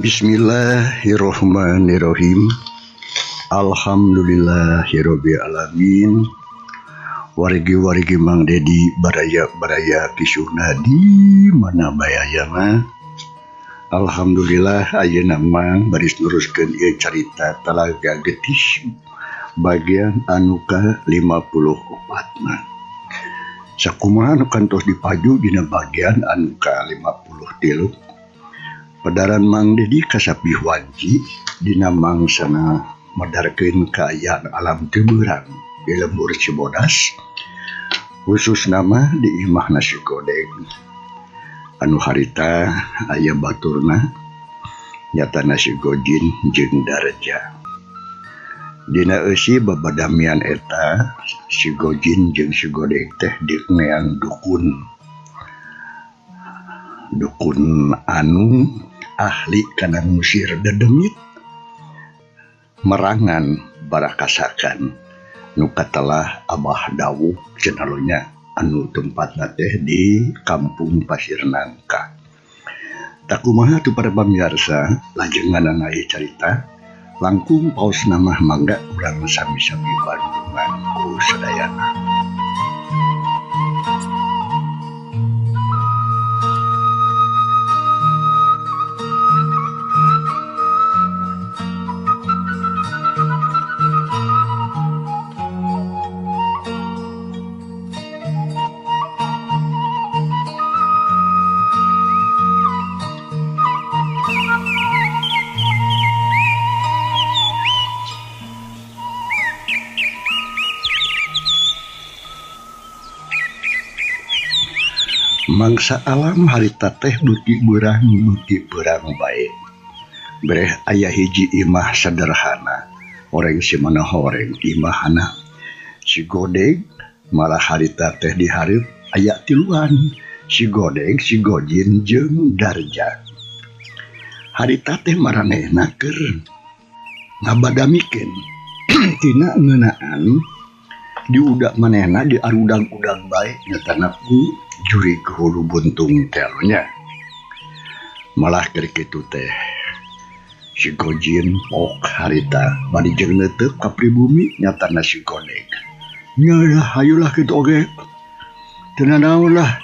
Bismillahirrahmanirrahim. Alhamdulillahirabbil alamin. Wargi-wargi Mang Dedi baraya-baraya kisuna di mana bae ayana. Alhamdulillah ayeuna Mang baris neruskeun ieu carita Talaga Getih bagian anu ka 54 na. Sakumaha nu kantos dipaju dina bagian anu ka 53. Pedaran Mang Dedi kasapih wanci dina mangsana medarkeun kaayaan alam teu beurang di lembur Cibodas, khusus nama di imah nasi godeg anu harita aya baturna nyata nasi gojin jeung Darja. Dina eusi babadamian eta si Gojin jeung si Godeg teh dikenean dukun. Dukun anu ahli kana ngusir dedemit merangan barakasakan nu katelah Abah Dawuh cenah nya anu tempatna teh di Kampung Pasir Nangka. Takumaha tuh para pamirsa lajenganana ieu carita langkung paos namah mangga urang sami-sami bandungan ku sadayana. Mangsa alam harita teh beuki beurang bae. Breh aya hiji imah sederhana, oreng si mana horeng imahana. Si Godeg malah harita teh dihareup aya tiluan, si Godeg, si Gojin jeung Darja. Harita teh maranehna keur ngabadamikeun tina ngeunaan diudak manehna di arudang-udang bae nyatana ku jurig hulu buntung telnya. Malah keur kitu teh si Gojin pok harita bari jeung neuteuk ka pribumi nyatana si Godeg. Nya lah hayulah kitu oge. Teu nanaon lah,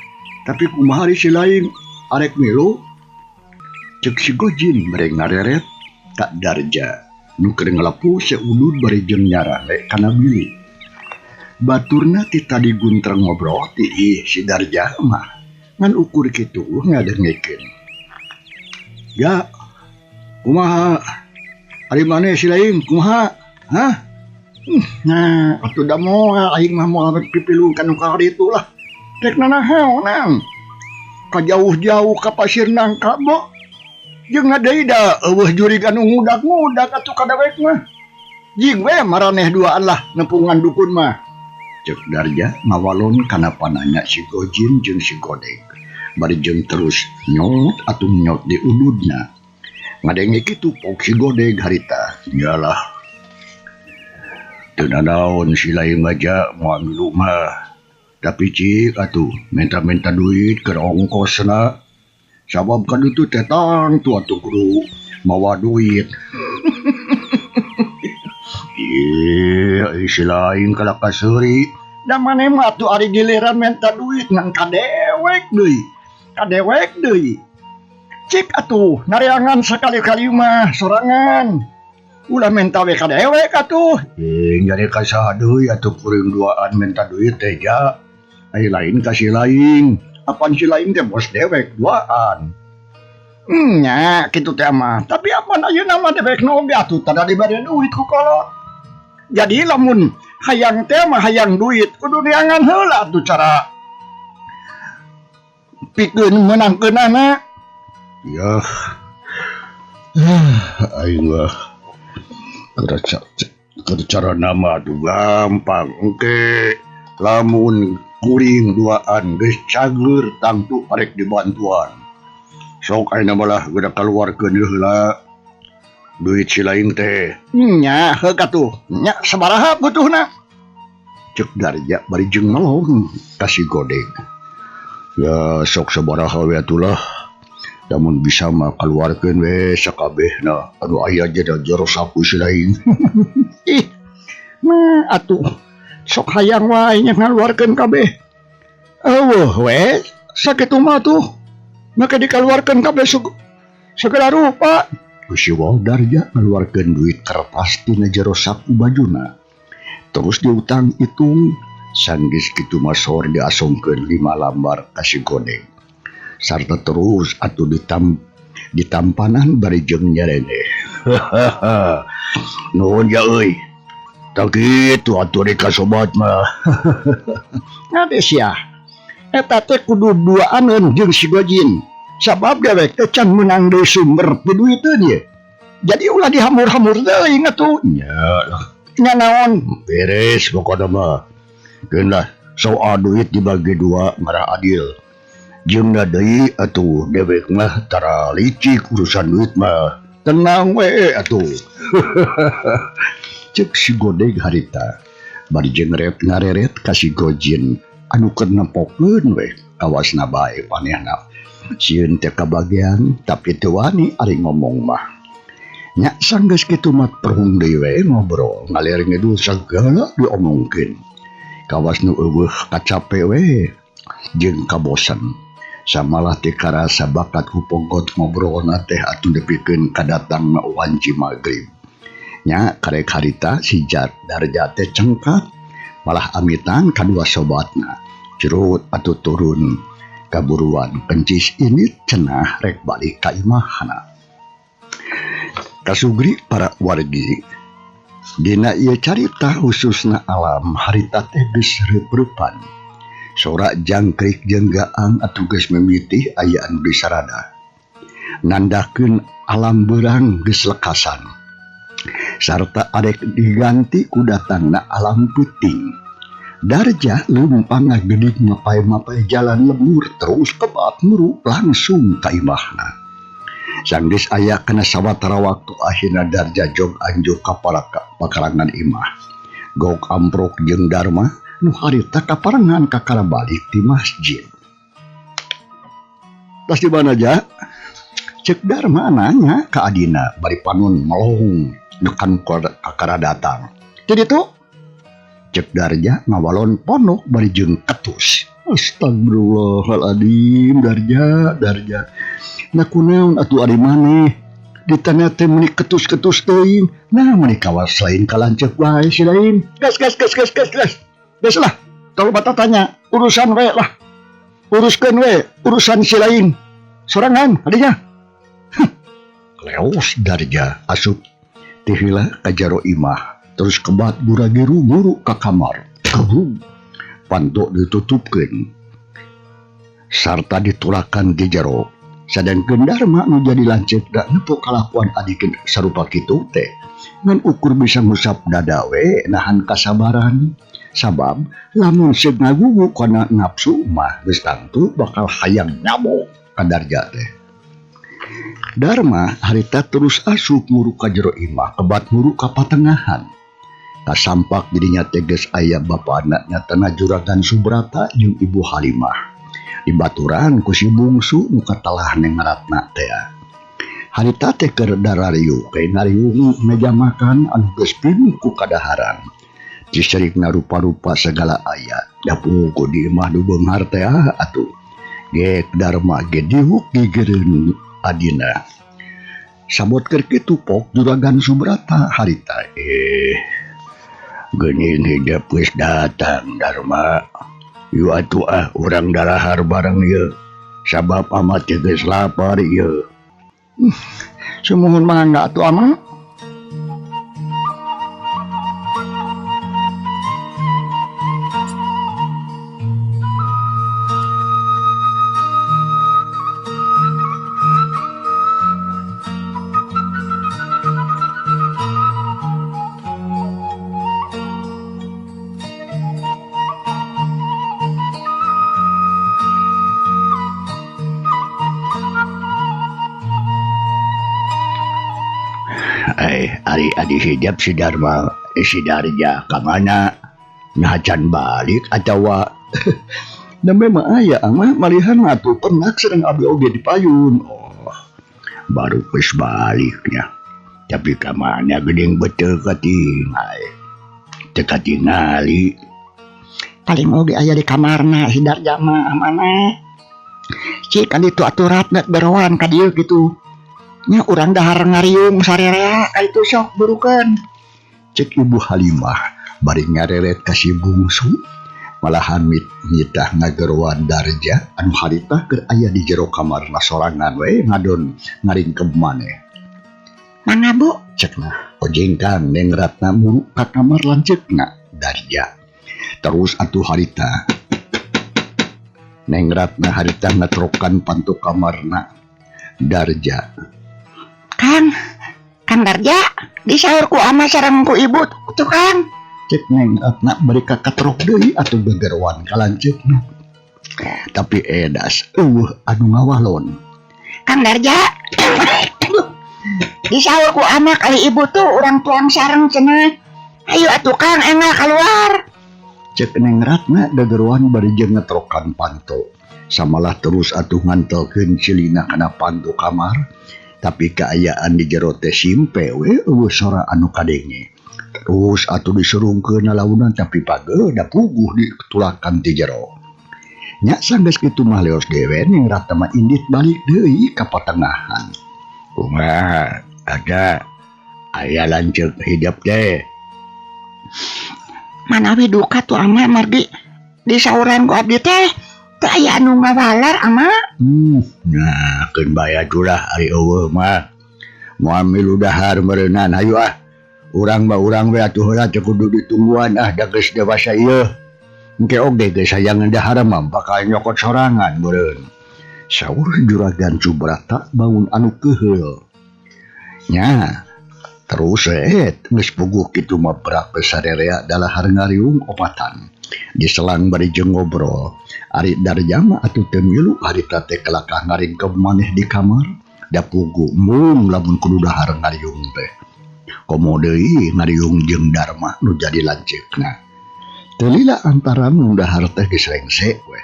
tapi kumaha ari si lain arek milu? Ceuk si Gojin bari ngareret ka Darja nu keur ngalepu seudud bari jeung nyarale kana bilik. Baturna ti tadi guntreng ngobrol ti ih si Darja mah ngan ukur kitu ngadengekeun. Ya kumaha ari maneh si lain kumaha? Hah? Nah atuh da moal aing mah moal rek pipilu ka nu karitu lah. Rek nanahaonan? Ka jauh-jauh ka Pasir Nangka bo. Jeung deui da eueuh jurig anu ngudag-ngudag atuh ka dewek mah. Jing we maraneh duaan lah nepungan dukun mah. Ceuk Darja ngawalon kana pananya si Gojin jeung si Godeg. Bari jeung terus nyot atuh nyot di ududna. Ngadenge kitu pok si Godeg harita. Nyalah. Teu nanaon si lain maja moal milu mah. Tapi cik atuh minta-minta duit keur ongkosna. Sabab ka ditu teh tangtu atuh kudu mawa duit. Ih, si lain kalah kaseuri. Da maneh mah atuh ari giliran minta duit ngan kadewek deui. Kadewek deui. Cik atuh nareangan sakali-kali mah sorangan. Ulah minta we kadewek atuh. Nyari ka saha deui atuh kuring duaan minta duit teh ja. Ai lain ka si lain. Apan si lain teh bos dewek duaan. Nya kitu teh mah. Tapi apan ayeuna mah dewek oge atuh tada dibere duit ku kolot. Jadi lamun hayang teh mah hayang duit kudu neangan heula atuh cara pikeun meunangkeunana. Yah. Aing mah keur cara nama atuh gampang engke lamun kuring duaan geus cager tangtu arek dibantuan. Sok ayeuna malah geura kaluarkeun heula duit si lain teh. Nya heuk atuh. Nya sabaraha butuhna? Ceuk Darja bari jeung melong ka si Godeg. Ya sok sabaraha we atuh lah. Lamun bisa mah kaluarkeun we sakabehna anu aya dina jero saku si lain. Ih, mah atuh sok hayang wae nya ngaluarkeun kabeh. Eueuh we sakitu mah tuh make dikaluarkeun kabeh segala rupa. Si Darja ngaluarkeun duit kertas tina jero saku bajuna. Terus diutang hitung sanggeus kitu mah sor diasongkeun 5 lambar ka si Godeg. Sarta terus atuh ditampanan bari jeung nyerene. Nuhun ya euy. Tah kitu atuh rek ka sobat mah. Ngade sia. Eta teh kudu duaaneun jeung si Gojin. Sabab dewek teh can meunang deui sumber piduiteun ye. Jadi ulah dihamur-hamur deui atuh. Nya lah. Nya naon? Beres pokona mah. Keun lah soal duit dibagi dua ngarah adil. Jeung deui atuh dewek mah tara licik urusan duit mah. Tenang we atuh. Cek si Godeg harita. Bari jeung ngareret ka si Gojin anu keur nempokeun we kawasna bae manehna. Sieun teh kabagean tapi teu wani ari ngomong mah. Nya sanggeus kitu mah perhung deui we ngobrol ngalir ngidul sagala diomongkeun. Kawas nu eueuh kacape we jeung kabosan. Samalah teh karasa bakat ku ponggot ngobrolna teh atuh nepikeun kadatangna wanci magrib. Nya karek harita si Darja teh cengkat malah amitan kadua sobatna. Curut atuh turun kaburuan kencis ini cenah rek balik ka imahna. Kasugri para wargi dina ieu carita khususna alam harita teh geus reup-reupan. Sora jangkrik jeung gaang atuh geus mimiti ayaan bisarada. Nandakeun alam beurang geus lekasan. Sarta arek diganti ku datangna alam peuting. Darja leumpang ngagedig mapay-mapay jalan lembur terus kebat muru langsung ka imahna. Sanggeus aya kana sawatara waktu akhirna Darja jog anjuk ka pakarangan imah. Gok amprok jeung Darma nu harita kaparengan kakara balik di masjid. Tas di mana ja? Cek Darma nanya ka adina bari panon melong nekan kakara datang. Jadi tuh cek Darja ngawalon pondok bari jeung ketus. Astagfirullahaladzim Darja, Darja. Nah kunaon atuh ari maneh? Ditanya teh meuni ketus-ketus teuing. Nah meuni kawas lain kalanceuk wae si lain. Gas gas gas gas gas gas. Geus lah, tong batatanya urusan we lah. Uruskeun we urusan si lain. Sorangan adinya. Leos Darja asup ti heula ka jero imah. Terus kebat gura-giru muru ka kamar. Kebu panto ditutupkeun sarta ditulakan di jero. Sadangkeun Darma nu jadi lanceuk da nepo kalakuan adikeun sarupa kitu teh. Ngan ukur bisa ngusap dada we nahan kasabaran. Sabab lamun seug ngagugu kana nafsu mah geus tangtu bakal hayang nyabok ka Darja teh. Darma harita terus asup muru ka jero imah kebat muru ka patengahan. Kasampak dirinya teges aya bapana nyatana Juragan Subrata jeung Ibu Halimah. Dibaturan ku si bungsu nu katelah neng ngaratna teh. Harita teh keur darariuk we ngariung meja makan anu geus pinuh ku kadaharan. Cicerikna rupa-rupa segala aya. Dapur ku di imah nu beunghar teh atuh. Gek Darma ge diuk gigireun adina. Sabot keur kitu pok Juragan Subrata harita geuning hidep geus datang Darma. Yu atuh ah urang darahar bareng ieu. Sabab amat geus lapar ieu. Sumuhun mangga atuh amang. Ari adi hijab si Darma, si Darja ka mana? Nah can balik atawa Nembe mah aya mah malihan atuh penak sareng abdi oge di payun. Oh, baru geus baliknya. Tapi ka mana geuning betul katingal. Teu katingali. Paling oge aya di kamarna si Darja mah mana. Cik kan ditu atuh Ratna beroan ka dieu kitu. Nya urang dahar ngariung sarerea ka itu sok burukeun. Cek Ibu Halimah bari ngareret ka si bungsu. Malahan nitah ngageroan Darja anu harita keur aya di jero kamarna sorangan we ngadon ngaringkeb maneh. Mangga Bu? Cekna ojengkang Neng Ratna muru ka kamar lanceukna Darja. Terus atuh harita Neng Ratna harita ngatrokan pantu kamarna Darja. Kang, Kang Darja, disaur ku ama sareng ku ibu tuh Kang. Cek Neng Ratna bari kakatrok deui atuh gegeroan ka lanceukna. Tapi edas eueuh anu ngawalon. Kang Darja, disaur ku ama kali ibu tuh urang tuang sareng cenah. Ayo atuh Kang enggal keluar. Cek Neng Ratna gegeroan bari jeung ngetrokan panto. Samalah terus atuh ngantelkeun cilina kana panto kamar. Tapi kaayaan di jero teh simpe we eueuh sora anu kadenge. Terus atuh disurungkeun lalaunan tapi pageuh da puguh ditulakan ti jero. Nya sanggeus kitu mah leos dewe Neng Ratna mah indit balik deui ka patengahan. Kumaha ada aya lanceuk hidep teh. Manawi duka tuh ama margi disauran ku abdi teh teu aya anu ngawalar ama. Nah keun bae atulah ari eueuh mah. Moal milu dahar meureunan hayu ah. Urang mah urang we atuh heula teu kudu ditungguan ah da geus dewasa ieu. Engke oge geus hayang dahar mah bakal nyokot sorangan meureun. Saur Juragan Subrata bangun anu keuheul. Nya terus geus puguh kitu mah berak sarerea dalahar ngariung opatan. Diselang bari jeung ngobrol. Ari Darja mah atuh teu milu harita teh kalakah ngaringkeb maneh di kamar. Da puguh mung lamun kudu dahar ngariung teh. Komo deui ngariung jeung Darma nu jadi lanceukna. Teu lila antara nu dahar teh geus rengse we.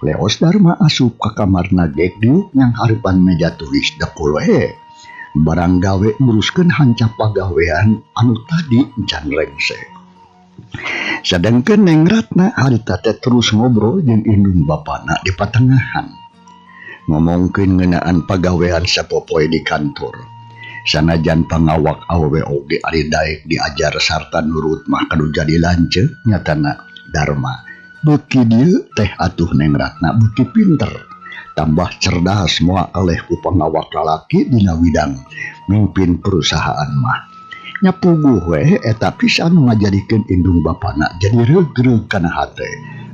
Leos Darma asup ka kamarna gek diuk nyang hareupan meja tulis dekul we. Barang gawe nguruskeun hancap pagawean anu tadi encan rengse. Sadengkeun Neng Ratna harita teh terus ngobrol jeung indung bapana di patengahan. Ngomongkeun ngeunaan pagawean sapopoe di kantor. Sanajan pangawak awewe oge ari daek diajar sarta nurut mah kanu jadi lanceuk nyatana Darma. Beuki dieu teh atuh Neng Ratna beuki pinter. Tambah cerdas moal eleh ku pangawak lalaki dina widang mimpin perusahaan mah. Nya puguh we eta pisan ngajadikeun indung bapana jadi reug-reug kana hate.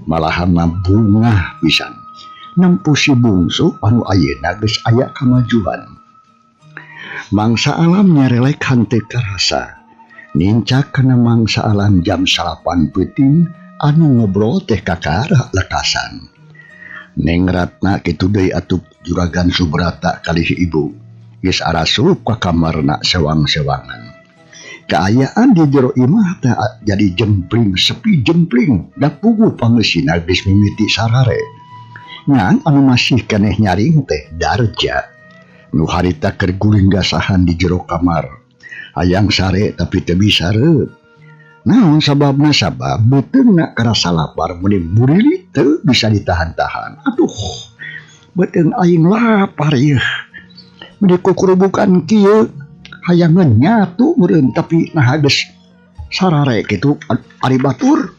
Malahan mah bungah pisan. Nempuh si bungsu anu ayeuna geus aya kamajuan. Mangsa alam nyarelek henteu karasa. Nincak kana mangsa alam jam 9 peuting anu ngobrol teh kakara lekasan. Neng Ratna kitu deui atuh Juragan Subrata kalih ibu. Geus arasup ka kamarna sewang-sewangan. Kaayaan di jero imah teh jadi jempling sepi jempling da puguh pangeusina geus mimiti sarare. Ngan anu masih keneh nyaring teh Darja. Nu harita keur guling gasahan di jero kamar. Hayang sare tapi teu bisa reup. Naon sababna sabab beuteungna karasa lapar meuni murilit teu bisa ditahan-tahan. Aduh, beuteung aing lapar ieu. Meuni kukurubukan kieu hayangeun nyatu meureun tapi naha geus sarare kitu ari batur.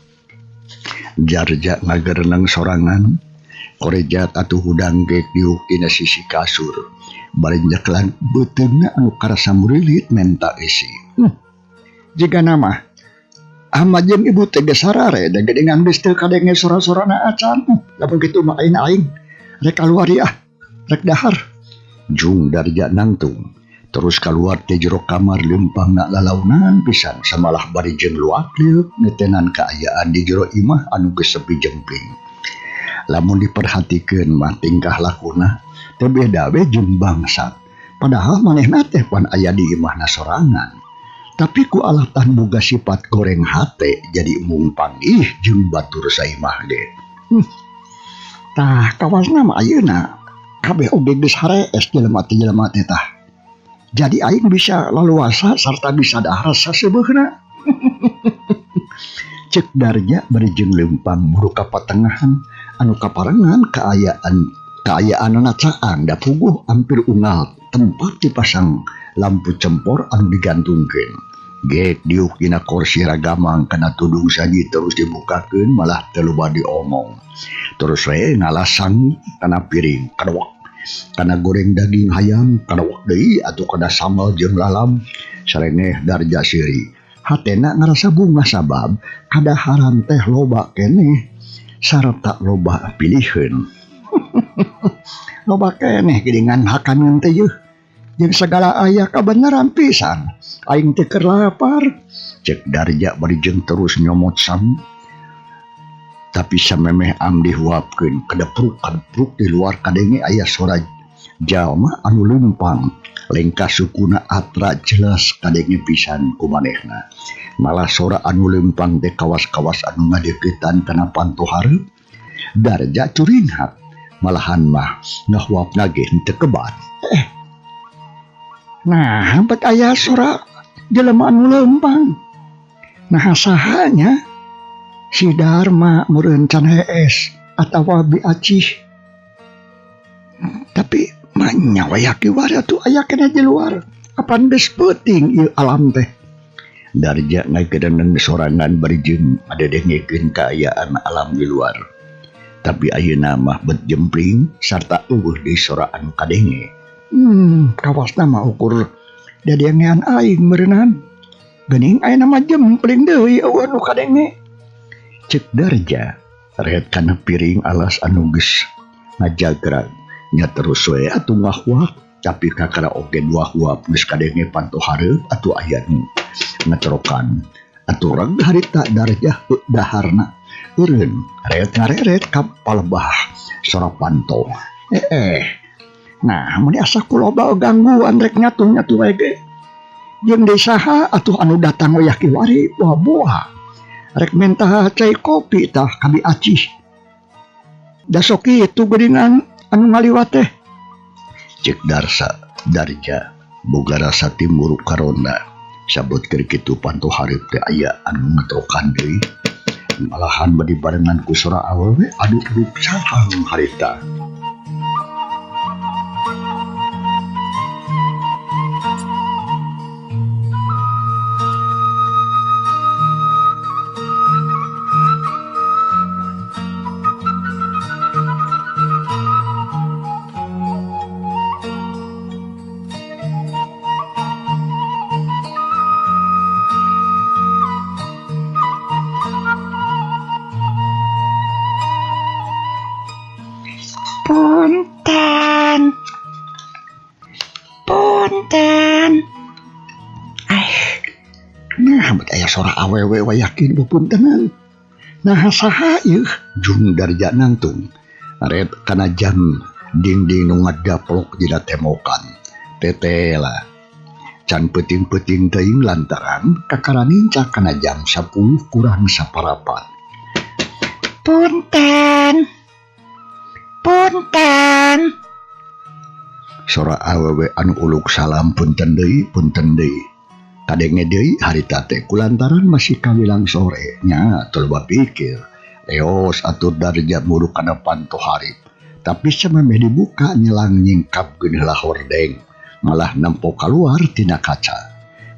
Jarja ngagereneng sorangan. Korejat atuh hudang gek diuk dina sisi kasur. Bari nyekelan beuteungna anu karasa murilit menta eusi. Jiga nama Ahmad jeung ibu teh geus sarare da geuningan geus teu kadenge sora-sorana acan. Lamun kitu mah aing aing rek kaluar ieu ah, rek dahar. Jung Darja nangtung. Terus kaluar teh jero kamar leumpangna lalaunan pisan samalah bari jeung luak-lieuk netenan kaayaan di jero imah anu geus sepi jempling. Lamun diperhatikeun mah tingkah lakuna teu beda we jeung bangsat. Padahal manehna teh pan aya di imahna sorangan. Tapi ku alatan boga sifat goreng hate jadi mung panggih jeung batur saimah ge. Tah kawasna mah ayeuna kabeh oge geus harees jelema teh jelema teh tah. Jadi aing bisa laluasa sarta bisa dahar saseubeuna. Cek Darja bari jeung leumpang muru ka patengahan anu kaparengan kaayaan kaayaanana caang da puguh ampir unggal tempat dipasang lampu cempor anu digantungkeun. Gek diuk dina kursi ragamang kana tudung saji terus dibukakeun malah teu loba diomong. Terus we ngalasang kana piring kadewek kana goreng daging hayam kadewek deui atuh kana sambal jeung lalam sarengeh Darja seuri. Hatena ngarasa bungah sabab kadaharan teh loba keneh sarta loba piliheun. Loba keneh geuningan hakaneun teh yeuh. Jeung sagala aya kabeneran pisan aing teh keur lapar. Cek Darja bari jeung terus nyomot sangu. Tapi samemeh am dihuapkeun kadepruk-kadepruk di luar kadenge aya sora jalma anu leumpang. Lengkah sukuna atra jelas kadenge pisan ku manehna. Malah sora anu leumpang teh kawas-kawas anu ngadeukeutan kana panto hareup. Darja curinghak malahan mah ngahuapna ge henteu kebat. Nah, bet aya sora jelema anu leumpang. Nah sahanya si Darma meureun can hees atawa Bi Acih. Tapi manya waya kiwari atuh aya keneh di luar. Apan geus peuting ieu alam teh. Darja ngagedengeun sorangan bari jeung ngadedengekeun kaayaan alam di luar. Tapi ayeuna mah bet jempling sarta eueuh deui sora anu kadenge. Kawasna mah ukur dadengean aing meureunnan. Geuning ayeuna mah jempling deui eueuh nu kadenge. Cek Darja ret kana piring alas anu geus ngajagrag. Nya terus we atuh ngahuap tapi kakara oge dua huap geus kadenge panto hareup atuh aya nu ngecerokan. Atuh reg harita Darja daharna eureun ret ngareret ka palebah sora panto. Nah mun asa ku loba gangguan rek nyatu-nyatu we ge. Jeung deui saha atuh anu datang wayah kiwari buah-buah. Rek menta cai kopi tah ka Bi Acih. Da sok kitu geuningan anu ngaliwat teh. Cek Darsa Darja boga rasa timur karonda. Sabot keur kitu panto hareup teh aya anu ngetokan deui. Malahan bari barengan ku sora awewe anu hirup sahang harita. Punten. Punten. Nah, bet aya sora awewe wayah kieu bepuntenan. Nah, saha ieu? Jung Darja nangtung. Ret kana jam dinding nu ngadaplok dina temokan. Tetela. Can peuting-peuting teuing lantaran kakara nincak kana jam 10 kurang saparapat. Punten. Punten. Sora awewe anu uluk salam punten deui, punten deui. Kadenge deui harita teh kulantaran masih kawilang sore nya teu loba pikir. Leos atuh Darja muru kana panto hareup. Tapi samemeh dibuka nyelang nyingkap geuneuh hordeng, malah nempo kaluar tina kaca.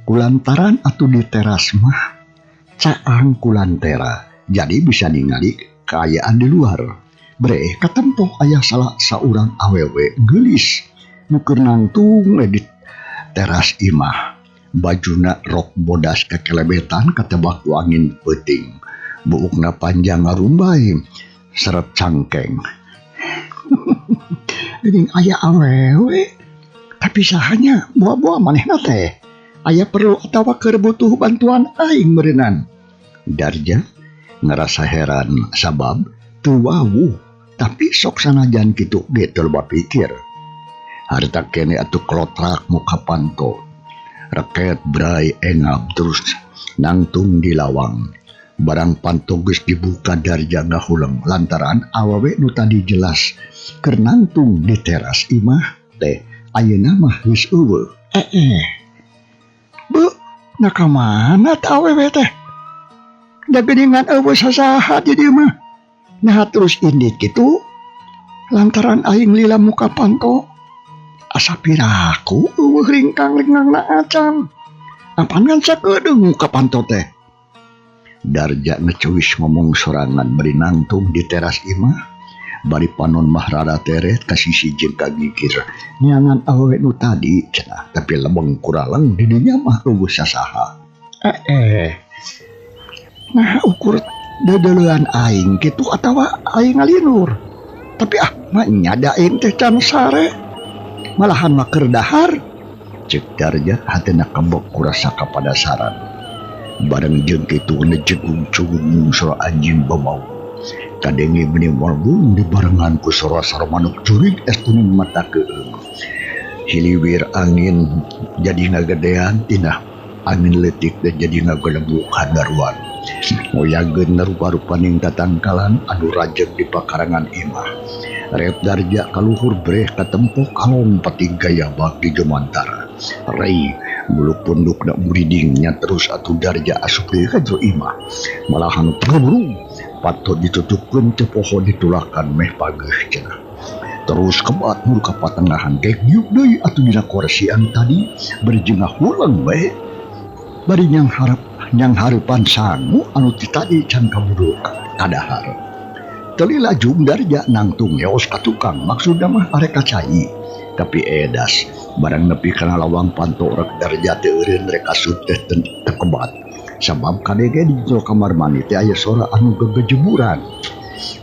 Kulantaran atuh di teras mah caang kulantera, jadi bisa ningali kaayaan di luar. Breh katempo aya salah saurang awewe geulis nu keur nangtung di teras imah. Bajuna rok bodas kekelebetan katebak ku angin peuting. Buukna panjang ngarumbay seret cangkeng. Geuning aya awewe tapi sahanya buah-buah manehna teh. Aya perlu atawa keur butuh bantuan aing meureunnan. Darja ngerasa heran sabab teu wawuh tapi sok sanajan kitu ge teu loba pikir. Harita kene atuh klotrak muka panto. Reket brai engap terus nangtung di lawang. Barang panto geus dibuka Darja ngahuleng lantaran awewe nu tadi jelas keur nangtung di teras imah teh ayeuna mah geus euweuh. Beuh, nah ka mana teh awewe teh? Da geuningan euweuh sasaha di dieu mah. Nah terus indit kitu lantaran aing lila muka panto asa piraku euweuh ringkang-ringkangna acan. Apan ngan sakedeung muka panto teh. Darja ngecewis ngomong sorangan bari nangtung di teras imah, bari panon mah rada teret ka sisi jeung ka gigir. Neangan awewe nu tadi cenah, tapi lebeng kuraleng di dinya mah euweuh sasaha. Nah ukur dedeleuan aing kitu atawa aing ngalinur. Tapi ah mah nya da aing teh can sare. Malahan mah keur dahar. Ceuk Darja hatena kebek ku rasa kapadasaran. Bareng jeung kitu ngejegung-cugung sora anjing bamau. Kadenge meni molbung dibarengan ku sora sora manuk jurig estuning mata keung. Hiliwir angin jadi ngagedean tina angin leutik dan jadi ngagelebuk hadaruan. Ngoyageun rupa-rupaning tatangkalan anu rajeg di pakarangan imah. Rep Darja kaluhur breh katempo kalong pating gaya bak di jomantara. Rei bulu pundukna muridingnya terus atuh Darja asup deui ka jero imah. Malahan buru patut ditutupkeun teu poho ditulakan meh pageuh cenah. Terus kebat muru ka patengahan gek diuk deui atuh dina korsian tadi bari jeung ngahuleng bae. Bari nyang hareupan sangu anu ti tadi can kaburu kadahar. Teu laju Darja nangtung ngeos ka tukang maksudna mah arek ka cai. Tapi edas barang nepi kana lawang panto rek Darja teu eureun rek asup teh teu kebat. Sabab kadege di jero kamar mandi teh aya sora anu gegejeburan.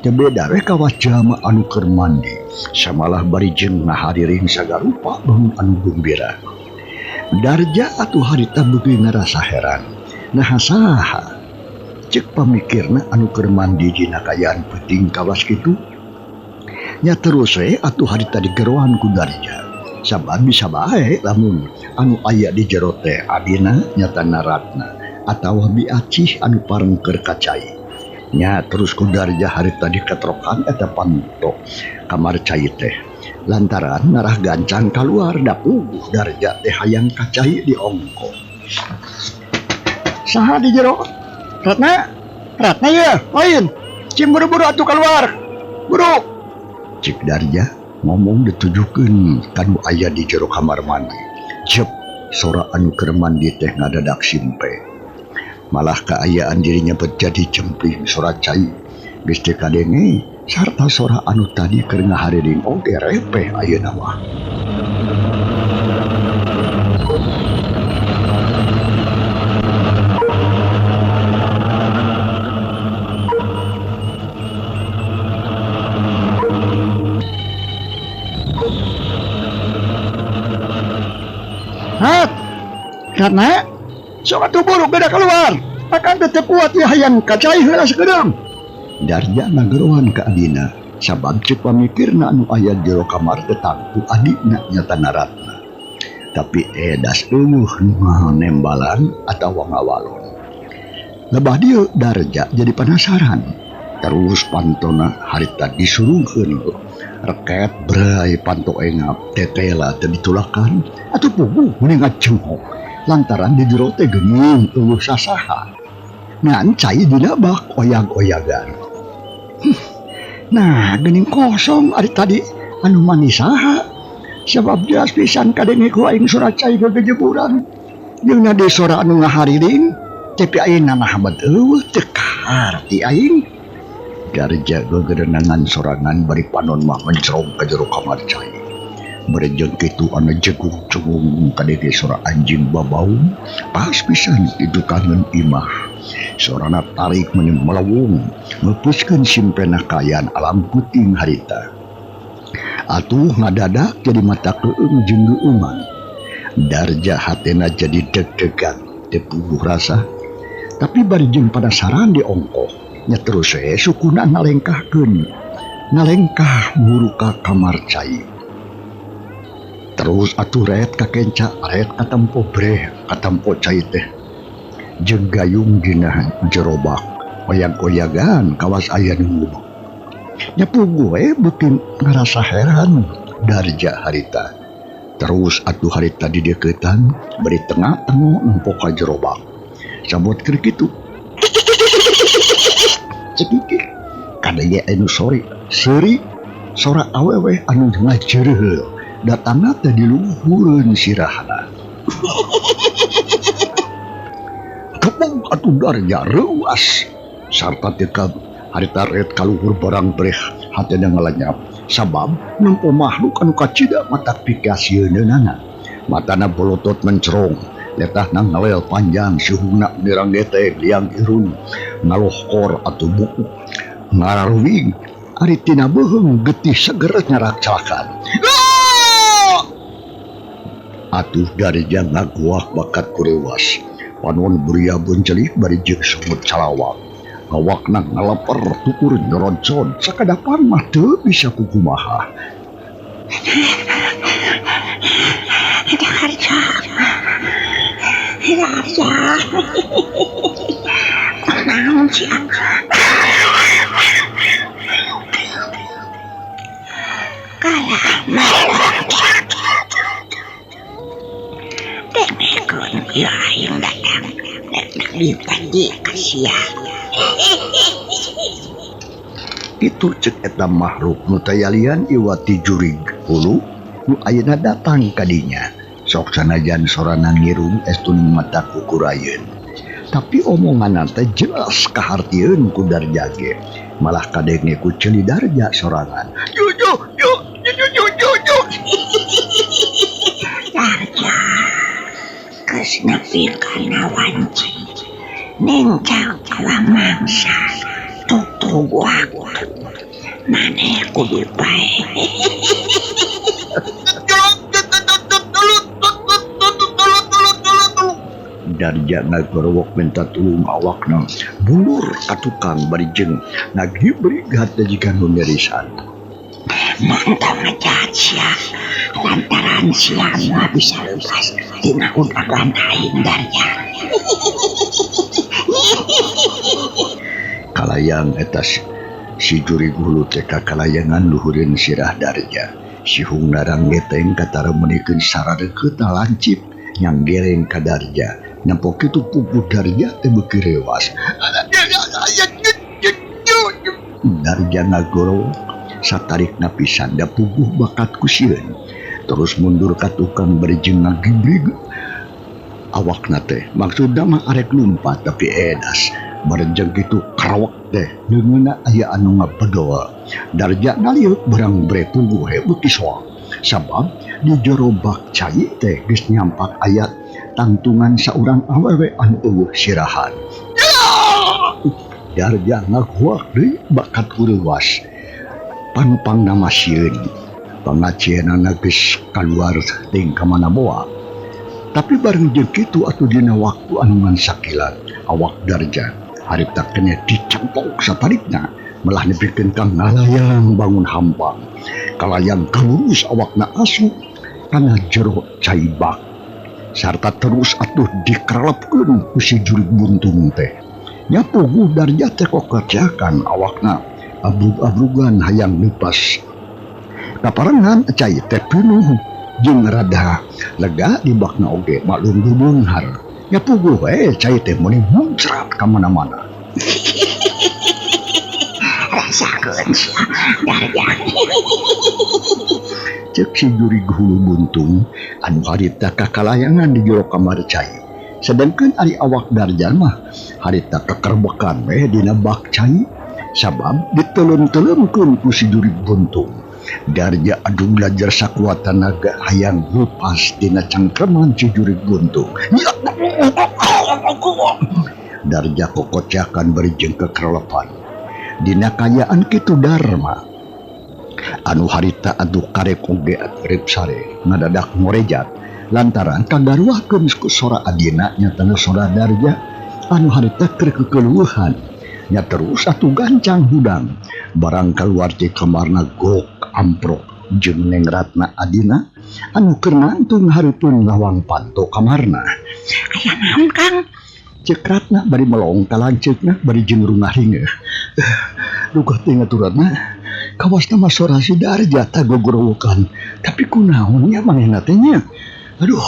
Teu beda we kawas jalma anu keur mandi. Samalah bari jeung ngahariring sagarupa bangun anu gumbira. Darja atuh harita beuki ngarasa heran. Naha saha? Ceuk pamikirna anu keur mandi dina kaayaan peuting kawas kitu. Nya terus we atuh harita digeroan ku Darja. Sabab bisa bae lamun anu aya di jero teh adina nyata Ratna atawa Bi Acih anu pareng keur ka cai. Nya terus ku Darja harita diketrokan eta panto kamar cai teh. Lantaran ngarah gancang kaluar da puguh Darja teh hayang ka cai diongko. Saha di jero? Ratna? Ratna ye, lain. Cing buru-buru atuh keluar. Buru. Cik Darja ngomong ditujukeun ka nu aya di jero kamar mandi. Jep, sora anu keur mandi teh ngadadak simpe. Malah kaayaan dirinya jadi jempling sora cai. Geus teu kadenge sarta sora anu tadi keur ngahariring oge repeh ayeuna mah. Hat, Ratna, sok atuh buru beda keluar. Akan tetep kuat ya hayang kacai heula sakedeung. Darja ngageroan ka adina, sabab ceuk pamikirna anu aya jero kamar teh tangtu adina nyata Ratna. Tapi edas eueuh nu nembalan atawa ngawalon. Lebah dieu Darja jadi penasaran. Terus pantona harita disurungkeun reket bray panto engap tetela teu ditulakan atuh puguh mending ngajengok lantaran di jero teh geuning euweuh sasaha. Ngan cai dina bak oyag-oyagan. Nah geuning kosong ari tadi anu mandi saha. Sabab jelas pisan kadenge ku aing sora cai gegejeburan. Jeung na deui sora anu ngahariring tapi ayeuna mah bet euweuh teu kaharti aing. Darja gegerenangan sorangan bari panon mah mencerong ka jero kamar cai. Bari jeung kitu anu jegung-jegung kadenge sora anjing babaung pas pisan di tukangeun imah. Sorana tarik meni melewung meupeuskeun simpena kaayaan alam peuting harita. Atuh ngadadak jadi mata keung jeung geueuman. Darja hatena jadi deg-degan teu puguh rasa. Tapi bari jeung panasaran diongkoh. Nya terus we sukuna ngalengkahkeun. Ngalengkah muru ka kamar cai. Terus atuh ret ka kenca, ret katempo breh, katempo cai teh. Jeung gayung dina jero bak. Oyag-oyagan kawas aya nu ngubek. Nya puguh we beuki ngarasa heran Darja harita. Terus atuh harita dideuketan bari tengah-tengah nempo ka jero bak. Sabot keur kitu. Cekikik kadenge anu sori seuri sora awewe anu ngajeureul datangna teh di luhureun sirahna. Kebong atuh Darja reuas sarta teu harita ret kaluhur barang breh hatena ngalenyap sabab nempo makhluk anu kacida matak pikasieunana. Matana bolotot mencerong, letahna ngalel panjang, suhungna mirang geteg liang irung ngalohkor atuh buku ngararuwing ari tina beuheung getih seger nyarakcakan. Atuh Darja ngaguak bakat kurewas, panon buria buncelik bari jeung sungut calawak. Awakna ngaleper tukur nyoroncon sakadapan mah teu bisa kukumaha. Darja, Darja, kunaon sia? Kalah melak. Dengekeun ieu aing datang rek nagih janji ka sia. Kitu cek eta makhluk nu tayalian iwati jurig hulu nu ayeuna datang ka dinya. Sok sanajan sorana ngirung estu mata kukurayeun. Tapi omonganna teh jelas kahartieun ku Darja ge. Malah kadenge ku ceuli Darja sorangan. Yo yo yo yo yo yo yo. Darja, geus nepi kana wanci. Nincak kalah mangsa. Tutup waktu. Maneh kudu bae. Darja ngagorowok minta tulung awakna bulur ka tukang bari jeung ngagibrig hate jiga nu nyerisan. Mantap ngajahat sia lantaran sia moal bisa lepas tina udagan aing Darja. Kalayang eta si jurig hulu teh kakalayangan luhureun sirah Darja. Sihungna ranggeteng katara meunikeun sarareukeuta lancip yang gereng ka Darja. Nempo kitu puguh Darja teh beuki rewas. Darja ngagorowok satarikna pisan da puguh bakat ku sieun. Terus mundur ka tukang bari jeung ngagibrig awakna teh. Maksudna mah arek lumpat tapi edas. Bareng kitu karawak teh leungeunna aya anu ngabedol. Darja ngaliuk barang bre puguh he beuki soang. Sabab di jero bak cai teh geus nyampak aya tangtungan saurang awewe anu eueuh sirahan. Darja ngaguak deui bakat kureuwas. Pangpangna mah sieun. Pangacienana geus kaluar teuing ka mana boa. Tapi bareng jeung kitu atuh dina waktu anu ngan sakilat awak Darja harita keneh dicengkok satarikna malah nepikeun ka ngalayang bangun hampang. Kalayang kalurus awakna asup kana jero cai bak. Sarta terus atuh dikerelepkeun ku si jurig buntung teh. Nya puguh Darja teh kokerjakan awakna abrug-abrugan hayang leupas. Kaparengan cai teh pinuh jeung rada lega di bakna oge maklum dubeunghar. Nya puguh we cai teh meuni muncrat ka mana-mana. Rasakeun sia Darja. Cek si jurig hulu buntung anu harita kakalayangan di jero kamar cai. Sedangkan ari awak Darja mah harita kekerbekan we dina bak cai sabab diteleum-teleumkeun ku si jurig buntung. Darja adu belajar sakuat tenaga hayang lepas dina cangkreman si jurig buntung. Darja kokocakan bari jeung kekerelepan. Dina kayaan kitu Darma anu harita atuh karek oge rip sare ngadadak ngorejat lantaran kagaruahkeun ku sora adina nyatana sora Darja anu harita keur kekeluhan. Nya terus atuh gancang hudang barang kaluar ti kamarna gok amprok jeung Neng Ratna adina anu keur nangtung hareupeun lawang panto kamarna. Aya naon Kang? Ceuk Ratna bari melong ka lanceukna bari jeung rungaringeuh. Duka teh ngaturanna kawasna mah sora si Darja tah gogorowokan. Tapi kunaon nya manehna teh nya? Aduh,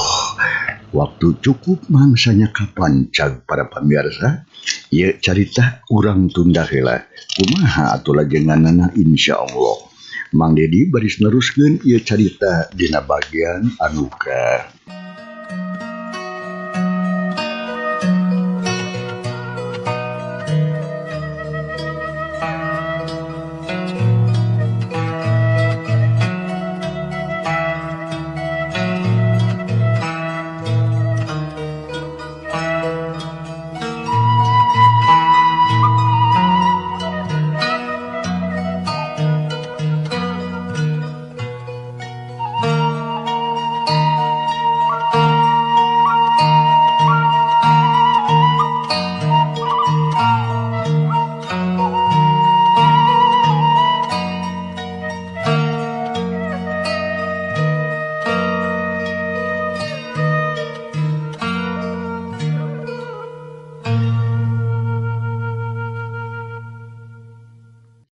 waktu cukup mangsanya kapancag para pamirsa. Ieu carita urang tunda heula. Kumaha atuh lajenganana insyaallah. Mang Dedi baris neruskeun ieu carita dina bagian anu ka